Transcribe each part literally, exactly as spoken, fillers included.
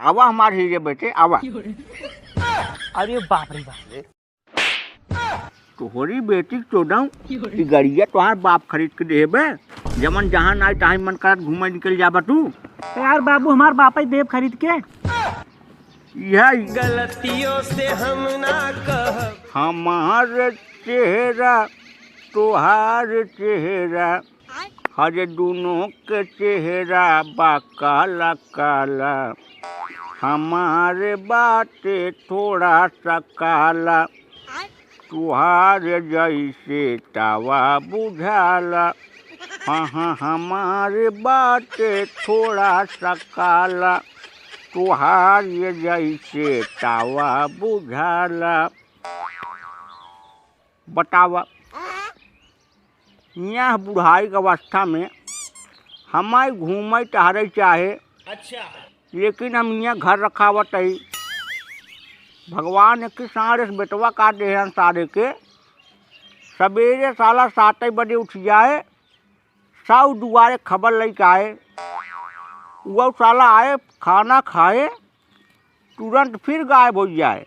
आवा हमार हीरे बेटे, आवा। अरे बाप रे बाप। तोहरी बेटी के चोदऊ, ई गड़िया तोहार बाप खरीद के देहे बे, जमन जहाँ नाई तहाँ मन करत घूमे निकल जाबा तू। यार बाबू, हमार बापे देब खरीद के। यह गलतियों से हम ना कहब। हमार चेहरा, तोहार चेहरा, हर दोनों के चेहरा बा काला काला। हमार बाटे थोड़ा सा काला, तुहार जैसे तावा बुझाला। हाँ, हाँ, हमार बाटे थोड़ा सा काला, तुहार जैसे तावा बुझाला। बतावा, यहाँ बुढ़ाई के अवस्था में हमारे घूमे टहरे चाहे, अच्छा। लेकिन हम यहाँ घर रखावत ही। भगवान एक साढ़े से बेटवा काट दे हैं सारे के। सवेरे साला सात बजे उठ जाए, साउ दुआरे खबर लेके आए, वो साला आए, खाना खाए, तुरंत फिर गायब हो जाए।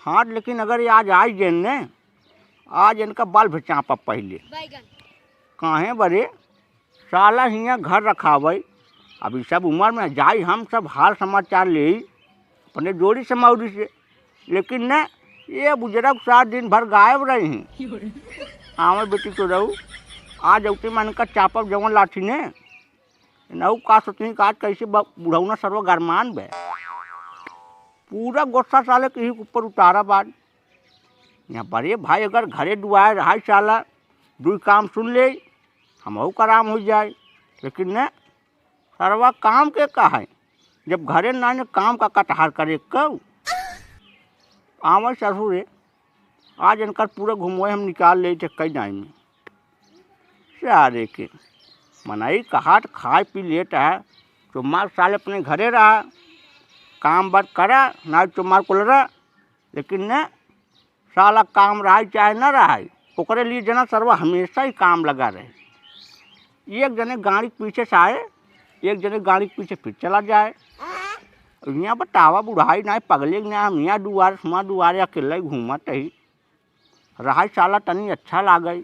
हाँ, लेकिन अगर ये आज आई जेन ने, आज इनका बल चापब पहले। बैगन। काहे बरे? साला हियाँ घर रखावे। अब ई सब उम्र में जाई, हम सब हाल समाचार लेई अपने जोड़ी से मौरी से। लेकिन न, ये बुजुर्ग सार दिन भर गायब रही हैं। आवे बेटी तो रहू, आज औते मन का चापब जवन लाठी ने। नऊ का सोचनी का आज कैसे ब-, बुढ़ौना सरवा गरमान बे। पूरा गुस्सा साले के ही ऊपर उतारा बाद। यहाँ बड़े भाई अगर घरे दुआरे रहा साला, दुई काम सुन ले, हमहू का आराम हो जाए। लेकिन न, सरवा काम के का है, जब घरे ना ने काम का कटहार करे कऊ। आवे ससुरे, आज इनकर पूरा घुमोए हम निकाल ले थे कई नाई में। सारे के मनई कहाट खाए पी लेट है, तो मार साले अपने घरे रहा, काम बात करा, ना तो मार कुल रहा। लेकिन न, साला काम रहा चाहे न रहा, ओकरे लिए जना सरवा हमेशा ही काम लगा रहे। एक जने गाड़ी के पीछे से आए, एक जने गाड़ी के पीछे फिर चला जाए। यहाँ बतावा, बुढ़ाई ना पगले ना, हम यहाँ दुआरे सुमा दुआरे अकेले ही घूमत ही। रहा साला तनी अच्छा लागे।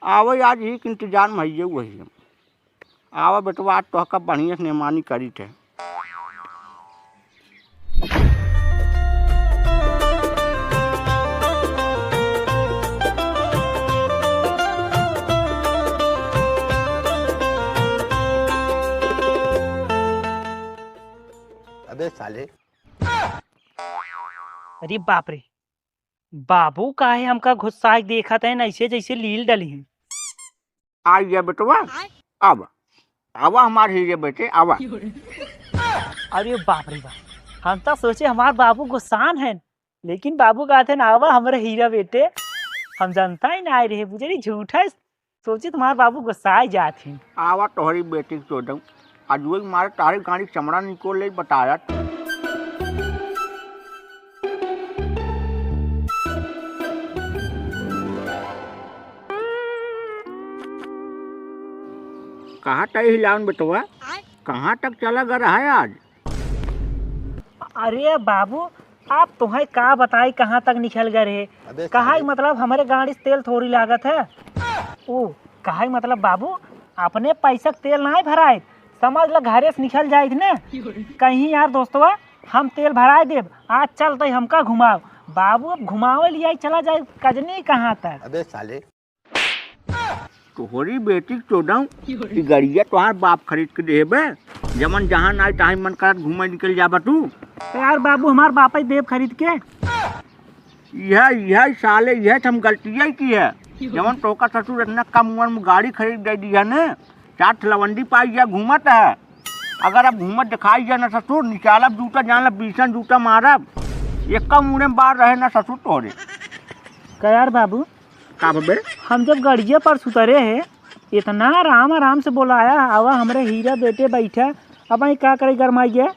आवे आज ही के इंतजार में है वही हम। आवा बेटवा, आज तोहका बढ़िया से नेमानी करी थे। अबे साले। अरे बाप रे, बाबू काहे हमका गुस्साए देखत हैं, ऐसे जैसे लील डली हैं। आ गया बेटवा, अब आवा हमार हीरे बेटे, आवा। अरे बाप रे बाप, हम तो सोचे हमार बाबू गुस्सान हैं, लेकिन बाबू कहते हैं, "आवा हमरे हीरा बेटे।" हम जानता ही ना आए रहे, बुझे नहीं झूठा है, सोचे तुम्हार बाबू गुस्साए जात हैं। आवा तोहरी बेटी के चोदऊ, आज वही मारे तारे गाड़ी चमड़ा निकोल ले बताया। कहाँ तक हिलावन बेटवा? आय। कहाँ तक चला गया है आज? अरे बाबू, आप तोहे का बताई कहाँ तक निकल गए रहे। अबे कहा साले। मतलब हमरे गाड़ी से तेल थोड़ी लागत है। ओ, कहा मतलब बाबू, अपने पैसा के तेल नाहीं भराइत, समझ ल घरे से निकल जाइत ने। कहीं यार दोस्तवा, हम तेल भराए देब, आज चलते हमका घुमाओ। बाबू अब घुमावे लिया चला जाए कजनी कहाँ तक। अबे साले। तोहरी बेटी के चोदऊ, ई गड़िया तोहार बाप खरीद के देहे बे, जमन जहाँ नाई तहाँ मन करत घूमे निकल जाबा तू। यार बाबू, हमार बापे देब खरीद के। यह, यह साले, यह तो हम गलतिया ही की है, जमन तोहका ससुर इतना कम उम्र में गाड़ी खरीद दे दिया ने, चार ठे लवंडी पाई या घूमत है। अगर अब घूमत दिखाई जाए ना ससुर, निकालब जूता, जान लब बीसन जूता मारब। एक कम उड़े में बार रहे ना ससुर तोहरे। का यार बाबू, का बबे? हम जब गड़िया पर सुतरे है, इतना आराम आराम से बोलाया, आवा हमरे हीरा बेटे बैठा, अब आई का करे गरमाई गया?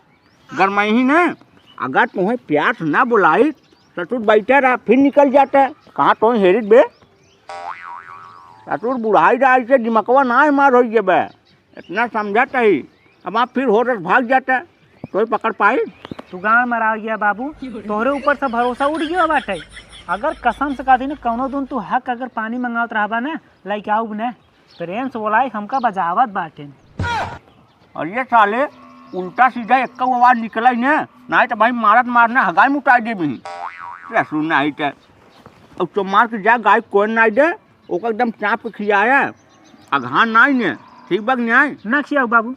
गरमाई ही ना, अगर तुम्हें प्यार से ना बोलाई, ससुर बैठा रहा, फिर निकल जाता। कहाँ तुम्हें हेरित बे? ससुर बुढ़ाई रहा, इसे दिमकवा ना है मार होई बे। इतना समझत ही, अब आप फिर होरस भाग जाता। तोय पकड़ पाई? तू गाँड़ मरा गया बाबू, तोहरे ऊपर से भरोसा उठ गया बाटे। अगर कसम से कहा थी ना, कौनो दिन तू हक अगर पानी मंगावत रहबा ना, लइके आउब ना, प्रेम से बोलाई, हमका बजावत बाटे। अरे साले, उल्टा सीधा एक्का आवाज निकलाई ने, नाहीं तो भाई मारत मारना हगाई मुटाई देबी। लहसुन नाहीं तो, अब चोमार के जा गाय कोई नाहीं दे, ओकर एकदम चाप के खियाया, अघान नाहीं ने, ठीक बा कि नाहीं? ना खियाऊ बाबू।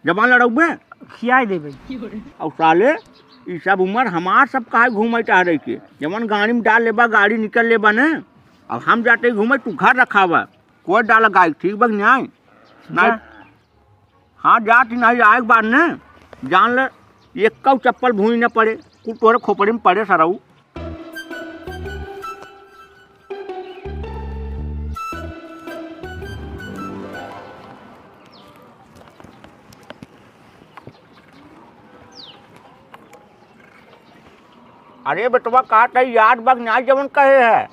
जबान लड़ौबे? खियाई देबे। और साले, ई सब उम्र हमार सब काहे घूमे टहरे के? जवन गाड़ी में डाल लेबा, गाड़ी निकल लेबा ने, अब हम जाते घूमे, तू घर रखावा, कोई डाला गाय, ठीक बा कि नाहीं? नाहीं। जा। हाँ, जात ही नहीं, आए के बाद ने, जान ले, एक्कौ चप्पल भूमि न पड़े, कुल तोहरे खोपड़ी में पड़े सरऊ। अरे बेटवा, का तई याद बा कि नाहीं जवन कहे है?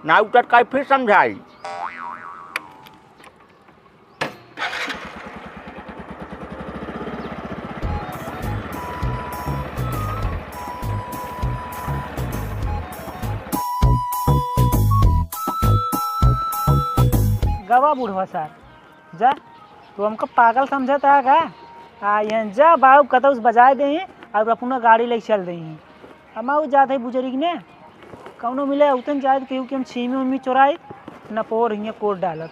नाहीं उतर काई फिर समझाई। गवा बुढ़वा सार, जा, तू हमको पागल समझत है का? आ, यहाँ जा, बाबू कतौ से बजाए देही और अपना गाड़ी ले चल देही। हम आऊ जात है बुजुर्ग ने, कौनो मिले उतन जाए, केहू के हम छीमी उमी चोराई, न पोर हियाँ कोर डालत।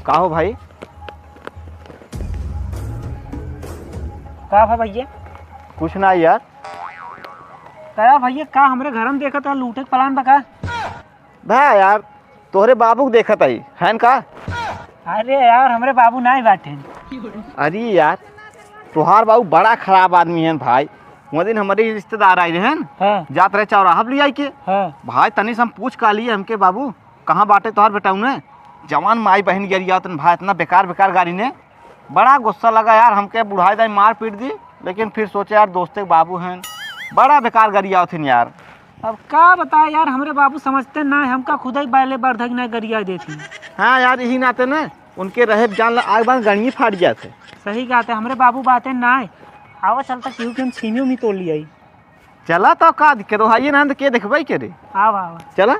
का हो भाई? का भा भैया? कुछ ना यार। का भैया, का हमरे घर में देखत है, लूटे के प्लान बा का? भा यार, तोहरे बाबू के देखत आई, हैन का? अरे यार, हमरे बाबू नाहीं बाटेन। अरे यार, तोहार बाबू बड़ा खराब आदमी हैन भाई। वो दिन हमरे रिश्तेदार आए रहन, हाँ। जात रहे चौराहा पे लियाई के। हाँ। भाई, तनी से हम पूछ का लिए हमके, "बाबू, कहाँ बाटे तोहार बेटौने?" जवान माई बहिन गरियावतन भाई, इतना बेकार बेकार गारी ने। बड़ा गुस्सा लगा यार हमके, बुढ़ाई दाई मार पीट दी, लेकिन फिर सोचे यार दोस्ते के बाबू हैं, बड़ा बेकार गरियावत हन यार। अब का बताए यार, हमरे बाबू समझते ना है, हमका खुदा ही बैले बरधक ना गरिया देती। हाँ यार, यही नाते ना उनके रहे जान ला आग बान गणिये फाट जात है। सही कहते, हमरे बाबू बातें ना है। आवा चलता केहू के हम छीमी उमी तोड़ लियाई। चला तो का दिक्कत हो, हाइए ना तो के देखबे के रे। आवा, आवा। चला।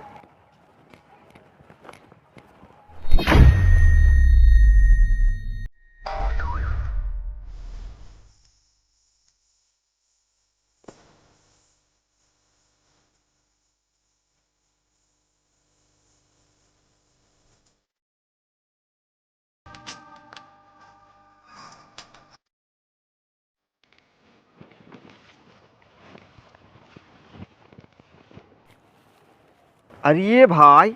अरे भाई,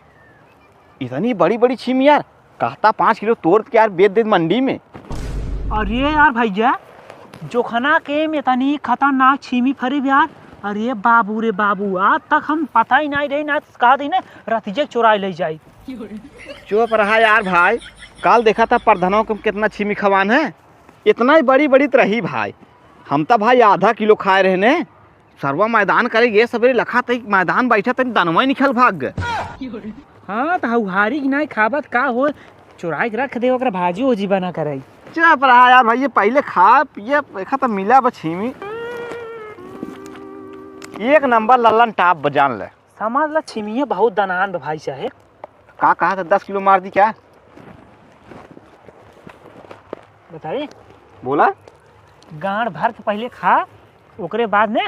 इतनी बड़ी बड़ी छीमी यार, कहता पाँच किलो तोड़ के यार बेच दे मंडी में। अरे यार भैया, जोखना के में इतनी खतरनाक छीमी फरी यार। अरे बाबू रे बाबू, आज तक हम पता ही नहीं रही ना, कहा दी ना रतिजे चुराई ले जाई। चुप रहा यार भाई, काल देखा था प्रधानों के कितना छीमी खवान है, इतना ही बड़ी बड़ी त रही भाई। हम तो भाई आधा किलो खाए रहे ने, सरवा मैदान करे गे सबेरे लखा तई मैदान बैठा तई दनवा ही निकल भाग गए। हाँ, तो हऊ हारी की नाई खाबत का हो, चुराई के रख दे, ओकरा भाजी ओजी बना करे। चुप रहा यार भाई, ये पहले खा पिए, देखा तो मिला बा छीमी। एक नंबर लल्लन टाप बजान ले। समझ ला, छिमिया बहुत दनान बा भाई साहेब। का कहा था, दस किलो मार दी क्या? बताई। बोला। गांड भर के पहले खा, ओकरे बाद में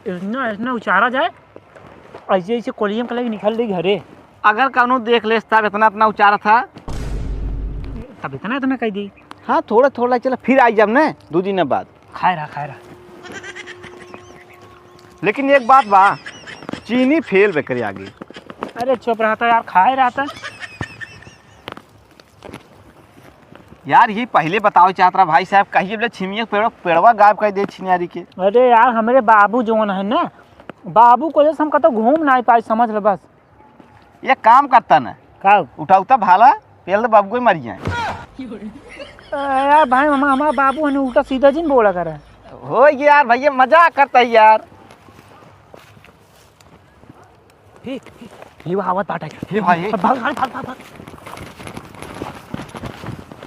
इतना, इतना उचारा जाए, ऐसे, ऐसे कोलियम के लगे निकल दी घरे। अगर कौनो देख लेस तब इतना, इतना उचारा था। तब इतना, इतना कह दी। हाँ, थोड़ा, थोड़ा चला, फिर आई जब ने, दो दिन बाद। खाए रहा, खाए रहा। लेकिन एक बात बा, चीनी फेल बे करे आगे। अरे चुप रहता यार, खाए रहता। यार, ये पहले बतावे चाहत रहा भाई साहब, कहिए बोले छिमिया के पेड़वा, पेड़वा गायब कर दे छिनियारी के। अरे यार, हमरे बाबू जौन है ना, बाबू को जैसे हम कतो घूम ना पाए, समझ लो बस। एक काम करता ना, का? उठाउता भाला, पेल दे बाबू को ही मर जाए। अ, यार भाई, हमा-, हमार बाबू हने उल्टा सीधा जिन बोला करे। हो यार भैया, मजाक करता है यार। हे, हे, हे वो आवत बाटे। हे भाई, हे। भाग, भाग, भाग, भाग, भाग।